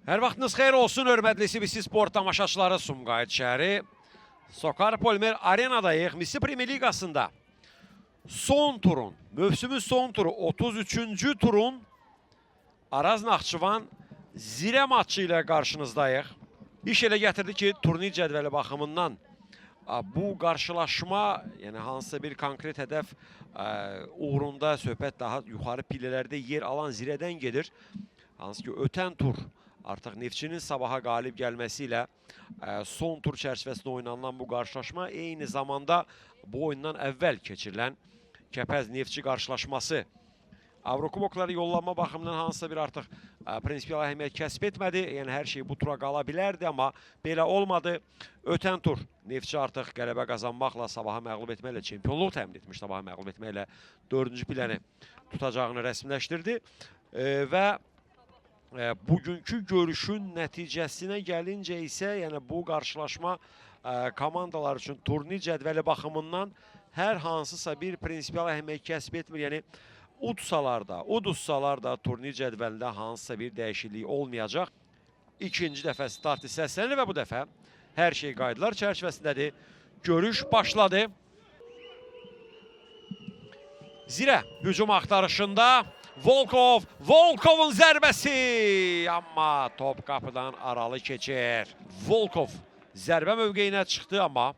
Hər vaxtınız xeyir olsun, hörmətli CBC Sport tamaşaçıları. Sumqayıt şəhəri Sokar Polimer Arenadayıq. Misli Premyer Liqasında son turun, mövsümün son turu 33-cü turun Araz Naxçıvan Zirə matçı ilə qarşınızdayıq. İş elə gətirdi ki, turnir cədvəli baxımından bu qarşılaşma, yəni hansısa bir konkret hədəf uğrunda söhbət daha yuxarı pillələrdə yer alan Zirədən gedir. Hansı ki, ötən tur artıq Neftçinin sabaha qalib gəlməsi ilə son tur çərçivəsində oynanılan bu qarşılaşma eyni zamanda bu oyundan əvvəl keçirilən Kəpəz Neftçi qarşılaşması Avrokuboklara yollanma baxımından hansısa bir artıq prinsipial əhəmiyyət kəsb etmədi. Yəni hər şey bu tura qala bilərdi, amma belə olmadı. Ötən tur Neftçi artıq qələbə qazanmaqla, Sabahı məğlub etməklə çempionluq təmin etmiş, Sabahı məğlub etməklə 4-cü piləni tutacağını rəsmiləşdirdi. Və bugünkü görüşün nəticəsinə gəlincə isə, yəni bu qarşılaşma komandalar üçün turnir cədvəli baxımından hər hansısa bir prinsipial əhəmiyyət kəsb etmir. Yəni udsalar da, uduzsalar da turnir cədvəlində hansısa bir dəyişiklik olmayacaq. İkinci dəfə start səslənir və bu dəfə hər şey qaydalar çərçivəsindədir. Görüş başladı. Zirə hücum axtarışında Volkov, Volkovun zərbəsi, amma top qapıdan aralı keçir. Volkov zərbə mövqeyinə çıxdı, amma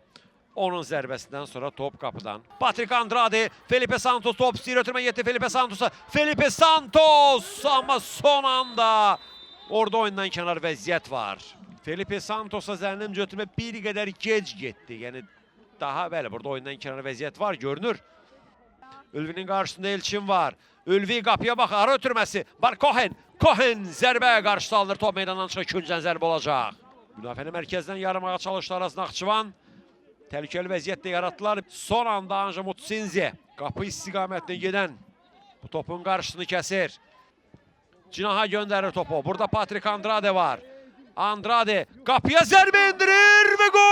onun zərbəsindən sonra top qapıdan. Patrick Andrade, Felipe Santos top istəyir, ötürmə getdi Felipe Santos'a. Felipe Santos, amma son anda orada oyundan kənar vəziyyət var. Felipe Santos'a zənnimcə ötürmə bir qədər gec getdi. Yəni daha bəli, burada oyundan kənar vəziyyət var, görünür. Ülvinin qarşısında Elçin var. Ülvi qapıya bax, ara ötürməsi. Var Cohen. Cohen zərbə qarşısı alınır. Top meydandan çıxır. Küncdən zərbə olacaq. Müdafiəni mərkəzdən yarmağa çalışdı Araz Naxçıvan. Təhlükəli vəziyyət də yaratdılar. Son anda Anja Mutsinzi qapı istiqamətinə gedən bu topun qarşısını kəsir. Cinaha göndərir topu. Burada Patrick Andrade var. Andrade qapıya zərbə endirir və gol!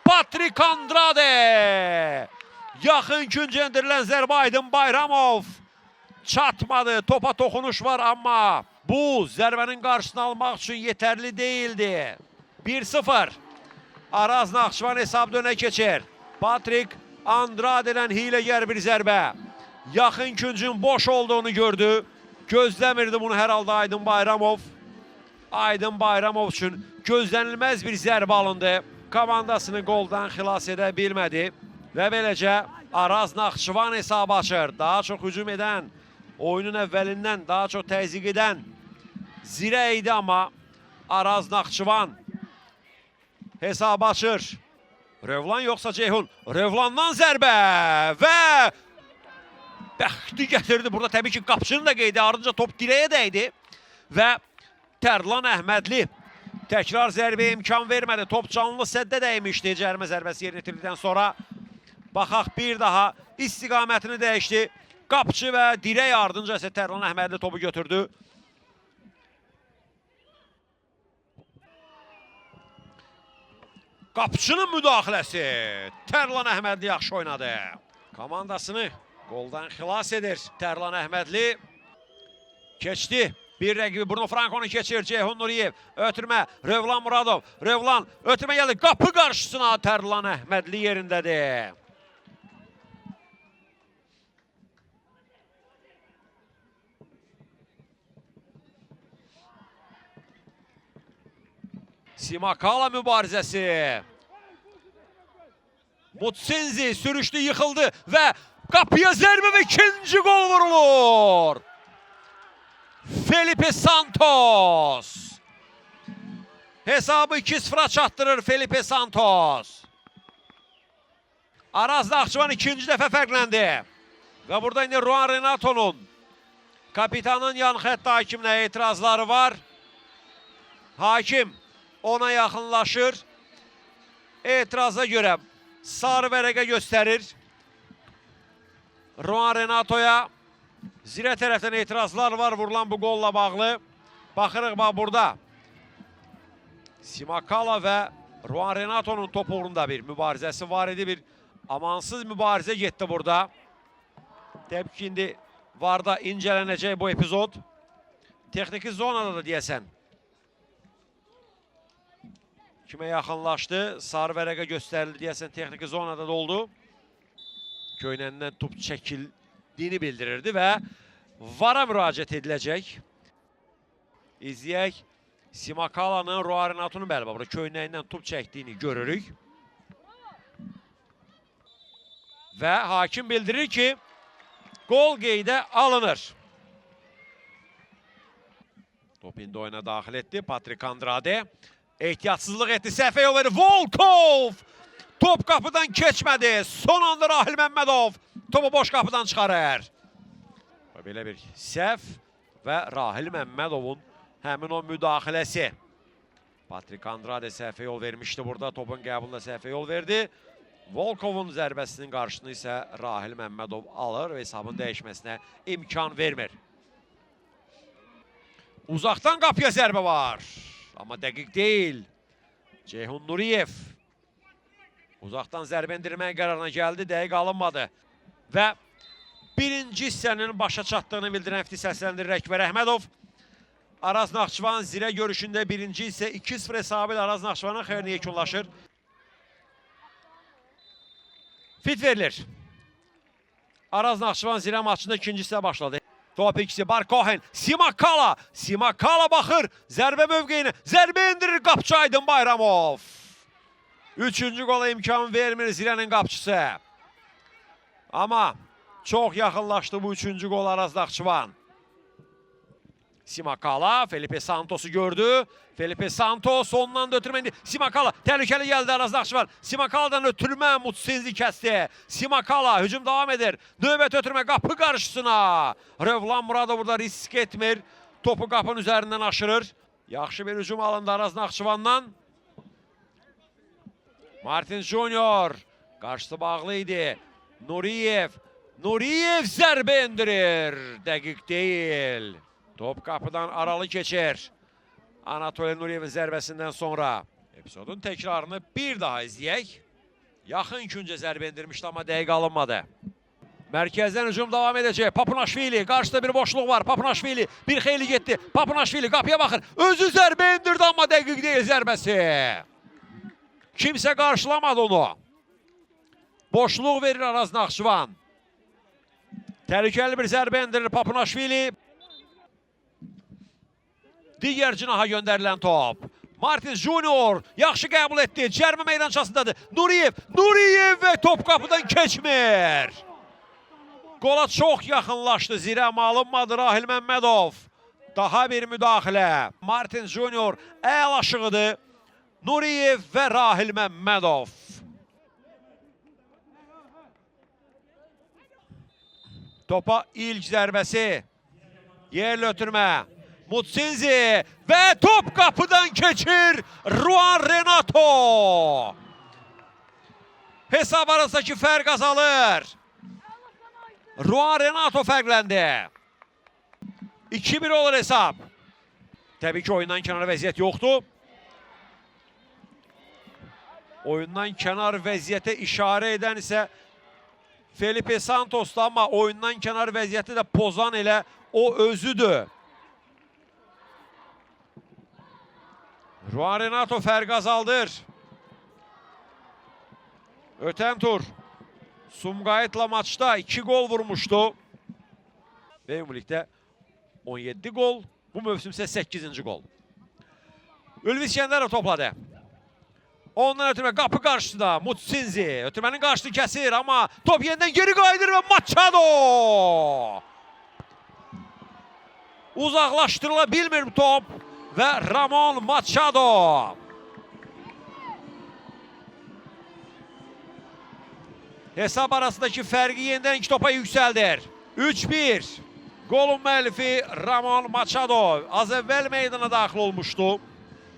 Patrick Andrade! Yaxın küncə endirilən zərbə Aydın Bayramov çatmadı. Topa toxunuş var, amma bu zərbənin qarşısını almaq üçün yetərli deyildi. 1-0. Araz Naxçıvan hesabda önə keçir. Patrick Andrade'dən hiləgər bir zərbə. Yaxın küncün boş olduğunu gördü. Gözləmirdi bunu hər halda Aydın Bayramov. Aydın Bayramov üçün gözlənilməz bir zərbə alındı. Komandasını qoldan xilas edə bilmədi. Və beləcə Araz Naxçıvan hesabı açır. Daha çox hücum edən, oyunun əvvəlindən daha çox təzyiq edən Zirə idi, amma Araz Naxçıvan hesabı açır. Rövlan yoxsa Ceyhun? Rövlandan zərbə və bəxti gətirdi. Burada təbii ki, qapçının da qeydi. Ardınca top direyə dəydi və Tərlan Əhmədli təkrar zərbəyə imkan vermədi. Top canlı səddə dəymişdi cərimə zərbəsi yerinə yetirdikdən sonra. Baxaq bir daha istiqamətini dəyişdi. Qapçı və dirək ardınca isə Tərlan Əhmədli topu götürdü. Qapçının müdaxiləsi. Tərlan Əhmədli yaxşı oynadı. Komandasını qoldan xilas edir. Tərlan Əhmədli keçdi. Bir rəqibi Bruno Frankonu keçir. Ceyhun Nuriyev. Ötürmə. Rövlan Muradov. Rövlan ötürmə gəldi. Qapı qarşısına Tərlan Əhmədli yerindədir. Simakala mübarizəsi. Mutsinzi sürüşdü, yıxıldı və qapıya zərbə və ikinci gol vurulur. Felipe Santos. Hesabı 2-0-a çatdırır Felipe Santos. Araz Naxçıvan ikinci dəfə fərqləndi. Və burada indi Ruan Renato'nun kapitanın yan xətt hakiminə etirazları var. Hakim ona yaxınlaşır. Etiraza görə sarı vərəqə göstərir. Ruan Renato'ya. Zirə tərəfdən etirazlar var vurulan bu qolla bağlı. Baxırıq bax burada. Simakala və Ruan Renato'nun top uğrunda bir mübarizəsi var idi. Bir amansız mübarizə getdi burada. Təbii ki, indi VAR-da incələnəcək bu epizod. Texniki zonada da deyəsən. Kimə yaxınlaşdı? Sarı vərəqə göstərildi deyəsən, texniki zonada da oldu. Köynəndən top çəkildiyini bildirirdi və VAR-a müraciət ediləcək. İzləyək. Simakalanın Rua Renato'nun bəli, burada köynəyindən top çəkdiyini görürük. Və hakim bildirir ki, qol qeydə alınır. Top indi oyuna daxil etdi. Patrik Andrade ehtiyatsızlıq etdi. Səhvə yol verir. Volkov! Top qapıdan keçmədi. Son anda Rahil Məmmədov topu boş qapıdan çıxarır. Və belə bir səhv və Rahil Məmmədovun həmin o müdaxiləsi. Patrik Andrade səhvə yol vermişdi burada. Topun qəbulunda səhvə yol verdi. Volkovun zərbəsinin qarşısını isə Rahil Məmmədov alır və hesabın dəyişməsinə imkan vermir. Uzaqdan qapıya zərbə var. Amma dəqiq deyil. Ceyhun Nuriyev uzaqdan zərbə endirmək qərarına gəldi. Dəqiq alınmadı. Və birinci hissənin başa çatdığını bildirən FT səsləndirir Əkbər Əhmədov. Araz Naxçıvan Zirə görüşündə birinci hissə 2-0 hesabı ilə Araz Naxçıvanın xeyrinə yekunlaşır. Fit verilir. Araz Naxçıvan Zirə maçında ikinci hissə başladı. Top ikisi Bar Cohen, Simakala, Simakala baxır zərbə mövqeyinə, zərbə endirir qapçı Aydın Bayramov. Üçüncü qola imkan vermir Zirənin qapçısı. Amma çox yaxınlaşdı bu üçüncü qol Araz Naxçıvan. Simakala Felipe Santos'u gördü. Felipe Santos ondan da ötürmə indi. Simakala təhlükəli gəldi Araz Naxçıvan. Simakala'dan ötürmə Mutsinzi kəsdi. Simakala hücum davam edir. Növbət ötürmə qapı qarşısına. Rövlan Muradov burada risk etmir. Topu qapının üzərindən aşırır. Yaxşı bir hücum alındı Araz Naxçıvandan. Martin Junior qarşısı bağlı idi. Nuriyev. Nuriyev zərbə endirir. Dəqiq deyil. Top qapıdan aralı keçir. Anatoli Nuriyevin zərbəsindən sonra epizodun təkrarını bir daha izləyək. Yaxın küncə zərbə endirmişdi, amma dəqiq alınmadı. Mərkəzdən hücum davam edəcək. Papunaşvili, qarşıda bir boşluq var. Papunaşvili bir xeyli getdi. Papunaşvili qapıya baxır. Özü zərbə endirdi, amma dəqiq deyil zərbəsi. Kimsə qarşılamadı onu. Boşluq verir Araz Naxçıvan. Təhlükəli bir zərbə endirir Papunaşvili. Digər cinaha göndərilən top. Martin Junior yaxşı qəbul etdi. Cərmə meydançasındadır. Nuriyev, Nuriyev və top qapıdan keçmir. Qola çox yaxınlaşdı Zirə, amma alınmadı Rahil Məmmədov. Daha bir müdaxilə. Martin Junior əl aşığıdır. Nuriyev və Rahil Məmmədov. Topa ilk zərbəsi. Yerli ötürmə. Mutsinzi və top qapıdan keçir. Ruan Renato. Hesab arasındakı fərq azalır. Ruan Renato fərqləndi. 2-1 olur hesab. Təbii ki, oyundan kənar vəziyyət yoxdur. Oyundan kənar vəziyyətə işarə edən isə Felipe Santos'tu, amma oyundan kənar vəziyyəti də pozan elə o özüdür. Ruan Renato fərqi azaldır. Ötən tur Sumqayıt'la maçta 2 gol vurmuştu. Və ümumilikdə 17 gol. Bu mövsüm isə 8. gol. Ülvi İskəndərov topladı. Ondan ötürmə qapı qarşısında Mutsinzi. Ötürmənin qarşısını kəsir, amma top yenidən geri qayıdır və Machado. Uzaqlaşdırıla bilmir top və Ramon Machado. Hesab arasındakı fərqi yenidən 2 topa yüksəldir. 3-1. Golun müəllifi Ramon Machado. Az əvvəl meydana daxil olmuşdu.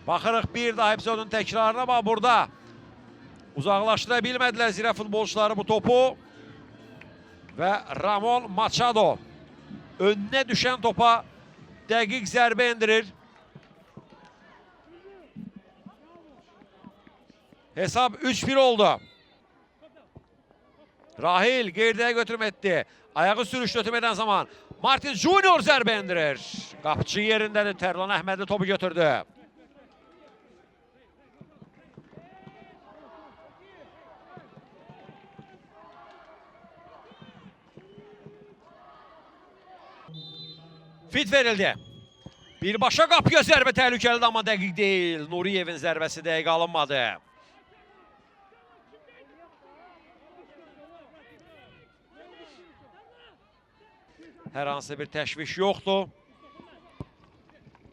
Baxırıq bir daha epizodun təkrarına, bax burada. Uzaqlaşdıra bilmədilər Zirə futbolçuları bu topu. Və Ramon Machado önünə düşən topa dəqiq zərbə endirir. Hesab 3-1 oldu. Rahil qeyri-dəqiq ötürüm etdi. Ayağı sürüşlü ötürüm edən zaman Martin Junior zərbə endirir. Qapıçı yerindədir. Tərlan Əhmədli topu götürdü. Fit verildi. Birbaşa qapıya zərbə təhlükəlidir, amma dəqiq deyil. Nuriyevin zərbəsi dəqiq alınmadı. Hər hansı bir təşviş yoxdur.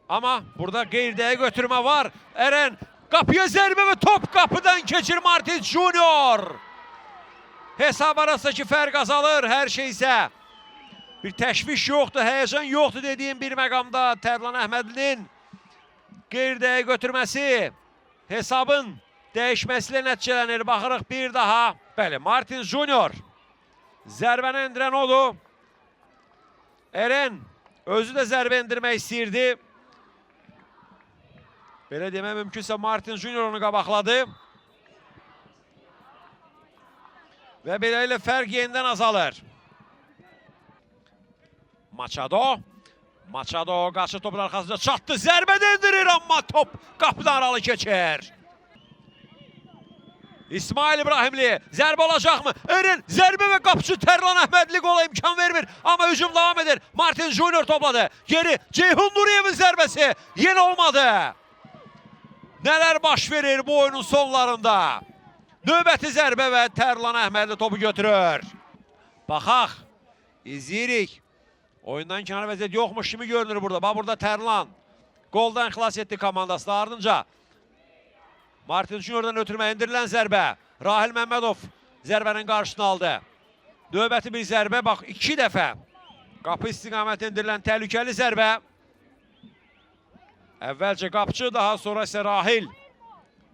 Amma burada qeyri-dəqiq ötürmə var. Eren qapıya zərbə və top qapıdan keçir Martin Junior. Hesab arasındakı fərq azalır. Hər şey isə bir təşviş yoxdur, həyəcan yoxdur dediyim bir məqamda Tərlan Əhmədlinin qeyri-dəqiq götürməsi hesabın dəyişməsi ilə nəticələnir. Baxırıq bir daha. Bəli, Martin Junior zərbəni endirən odur. Eren özü də zərbə endirmək istəyirdi. Belə demək mümkünsə Martin Junior onu qabaqladı. Və beləliklə fərq yenidən azalır. Machado. Machado qaçır topun arxasında çatdı. Zərbə də endirir, amma top qapıdan aralı keçir. İsmail İbrahimli zərbə olacaqmı? Eren zərbə və qapıçı Tərlan Əhmədli qola imkan vermir. Amma hücum davam edir. Martin Junior topladı. Geri Ceyhun Nuriyevin zərbəsi. Yenə olmadı. Nələr baş verir bu oyunun sonlarında? Növbəti zərbə və Tərlan Əhmədli topu götürür. Baxaq. İzləyirik. Oyundan kənar vəziyyət yoxmuş kimi görünür burada. Bax burada Tərlan qoldan xilas etdi komandasını ardınca. Martin Junior'dan ötürmə endirilən zərbə. Rahil Məmmədov zərbənin qarşısını aldı. Növbəti bir zərbə. Bax iki dəfə qapı istiqamətində endirilən təhlükəli zərbə. Əvvəlcə qapıçı, daha sonra isə Rahil.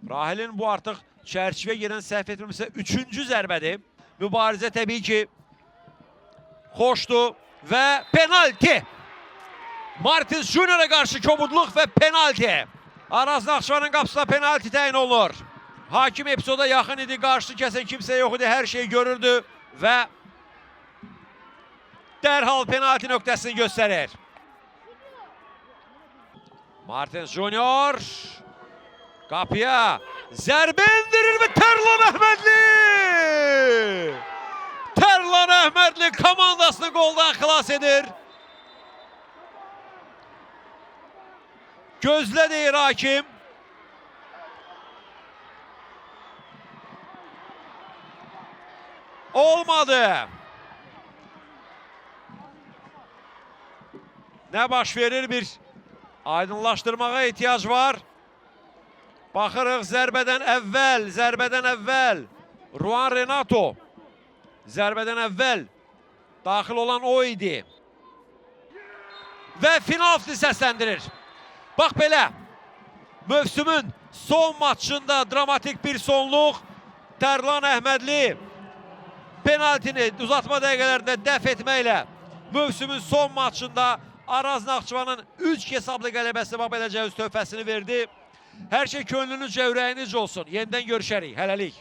Rahilin bu artıq çərçivəyə girən səhv etmirəmsə üçüncü zərbədir. Mübarizə təbii ki xoşdur və penalti. Martin Junior'a qarşı kobudluq və penalti. Araz Naxçıvanın qapısına penalti təyin olunur. Hakim epizoda yaxın idi, qarşını kəsən kimsə yox idi, hər şeyi görürdü və dərhal penalti nöqtəsini göstərir. Martin Junior qapıya zərbə endirir və Tərlan Əhmədli! Tərlan Əhmədli komandasını qoldan xilas edir. Gözlə deyir hakim. Olmadı. Nə baş verir bir aydınlaşdırmağa ehtiyac var. Baxırıq zərbədən əvvəl Ruan Renato zərbədən əvvəl daxil olan o idi. Və final səsləndirir. Bax belə, mövsümün son maçında dramatik bir sonluq. Tərlan Əhmədli penaltini uzatma dəqiqələrində dəf etməklə mövsümün son maçında Araz Naxçıvanın 3 hesablı qələbəsinə bax beləcə öz töhfəsini verdi. Hər şey könlünüzcə, ürəyinizcə olsun. Yenidən görüşərik. Hələlik.